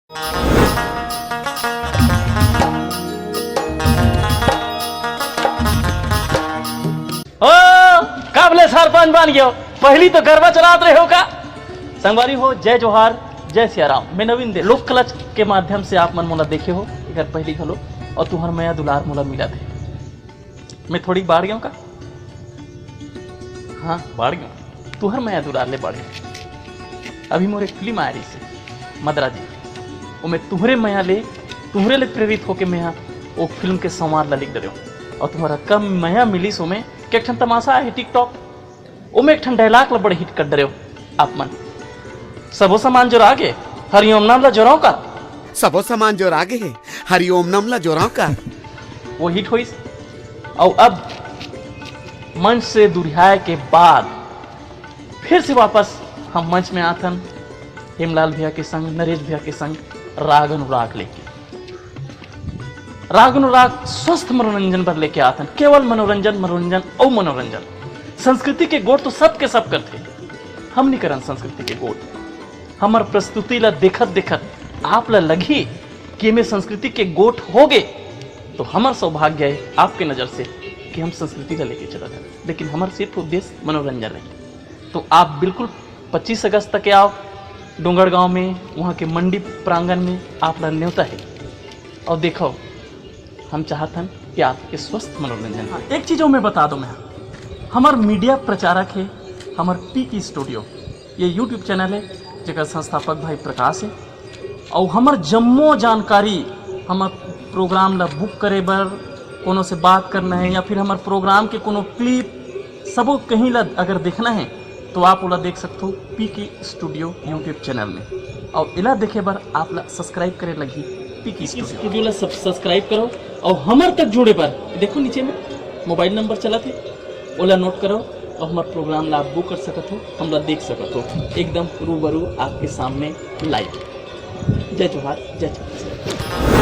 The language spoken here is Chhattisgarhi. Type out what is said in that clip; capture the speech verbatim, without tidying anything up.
ओ, काबले सरपंच बन गयो, पहली तो गरबा चलात रहे हो का? संगवारी हो, जय जोहार, जय सिया राम। मैं नवीन दे लोक कला के माध्यम से आप मन मोला देखे हो एकर पहली घलो, और तुहर मया दुलार मोला मिला थे। मैं थोड़ी बाढ़ गया का? हाँ, बाढ़ गया। तुहर मया दुलार ले बाढ़ गया। अभी मोर एक फिल्म आय रहिसे मदरा जी, ओमे तुहरे मया ले, तुहरे ले प्रेरित होके मैं हा ओ फिल्म के संवाद ला लिख डरेव। और तुम्हारा कम मया मिलिस ओमे के एक ठन तमाशा हे TikTok, ओमे एक ठन डायलॉग ला बड़े हिट कर डरेव आप मन। सबो सामान जोरा गे, हरिओम नाम ला जोराव का? सबो सामान जोरा गे, हरिओम नाम ला जोराव का? वो हिट होइस। और अब मंच से दुरिहाए के बाद फिर से वापस हम मंच में आथन हेमलाल भैया के संग, नरेश भैया के संग राग अनुराग लेके। राग अनुराग स्वस्थ मनोरंजन बर लेके आथन, केवल मनोरंजन, मनोरंजन अउ मनोरंजन। संस्कृति के गोठ तो सब के सब करथे, हम नी करन संस्कृति के गोठ। हमर प्रस्तुति ला देखत देखत आप ला लगही कि एमे संस्कृति के गोठ हो गे, तो हमर सौभाग्य हे आपके नजर से कि हम संस्कृति ला लेके चलत हन, लेकिन हमर सिर्फ उद्देश्य मनोरंजन हे। तो आप बिल्कुल पच्चीस अगस्त तक आओ डोंगरगांव में, वहाँ के मंडी प्रांगण में आप ला न्योता हे। और देखो, हम चाहत हन कि आपके स्वस्थ मनोरंजन हो। हाँ, एक चीज और मैं बता दूं, मैं हमर मीडिया प्रचारक हे, हमर पी की स्टूडियो, ये YouTube चैनल हे, जेकर संस्थापक भाई प्रकाश हे। और हमर जम्मो जानकारी, हमर प्रोग्राम ला बुक करे बर, कोनो से बात करना हे या फिर हमर प्रोग्राम के कोनो क्लिप, सबो कहीं ला अगर देखना हे तो आप ओला देख सकथो पी की स्टूडियो YouTube चैनल में। और एला देखे बर आप ला सब्सक्राइब करे लगही पी की स्टूडियो। स्टूडियो ला सब सब्सक्राइब करो और हमर तक जुड़े बर देखो नीचे में मोबाइल नंबर चलत हे, ओला नोट करो और हमर प्रोग्राम ला आप बुक कर सकत हो, हमला देख सकत हो एकदम रूबरू आपके सामने लाइव। जय जोहार, जय छत्तीसगढ़।